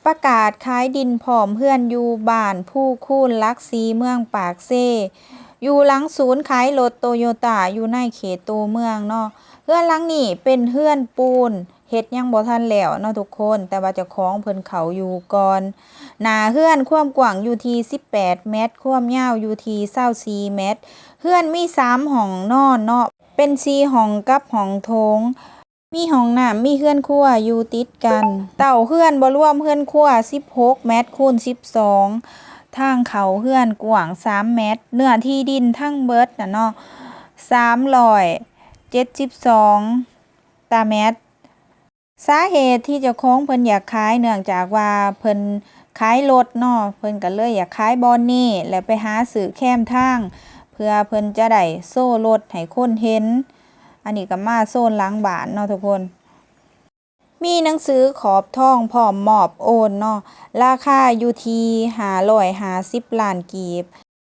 ປະກາດຂາຍດິນພ້ອມເຮືອນຢູ່ບ້ານພູຄູນ ຫຼັກສີ່ ເມືອງປາກເຊ, ຢູ່ຫຼັງສູນຂາຍລົດໂຕໂຍຕ້າ ຢູ່ໃນເຂດໂຕເມືອງເນາະ. ເຮືອນຫຼັງນີ້ເປັນເຮືອນປູນ ເຮັດຍັງບໍ່ທັນແລ້ວເນາະທຸກຄົນ, ແຕ່ວ່າເຈົ້າຂອງເພິ່ນເຂົ້າຢູ່ກ່ອນ. ໜ້າເຮືອນຄວາມກວ້າງຢູ່ທີ່ສິບແປດແມັດ, ຄວາມຍາວຢູ່ທີ່ຊາວສີ່ແມັດ. ເຮືອນມີສາມຫ້ອງນອນເນາະ, ເປັນສີ່ຫ້ອງກັບຫ້ອງໂຖງ. ມີຫ້ອງນ້ຳ, ມີເຮືອນຄົວຢູ່ຕິດກັນ. ເຕົ້າເຮືອນບໍ່ລວມເຮືອນຄົວ ສິບຫົກແມັດຄູນສິບສອງ. ທາງເຂົ້າເຮືອນກວ້າງສາມແມັດ. ເນື້ອທີ່ດິນທັງເບິດນະເນາະ ສາມຮ້ອຍເຈັດສິບສອງຕາແມັດ. ສາເຫດທີ່ເຈົ້າຂອງເພິ່ນຢາກຂາຍ ເນື່ອງຈາກວ່າເພິ່ນຂາຍລົດເນາະ, ເພິ່ນກໍເລີຍຢາກຂາຍບ່ອນນີ້ ແລ້ວໄປຫາຊື້ແຄມທາງ ເພື່ອເພິ່ນຈະໄດ້ໂຊລົດໃຫ້ຄົນເຫັນ. ອັນນີ້ກໍມາໂຊນຫຼັງບ້ານເນາະທຸກຄົນ. ມີໜັງສືຂອບທອງພ້ອມມອບໂອນເນາະ, ລາຄາຢູ່ທີ່ຫ້າຮ້ອຍຫ້າສິບລ້ານກີບ.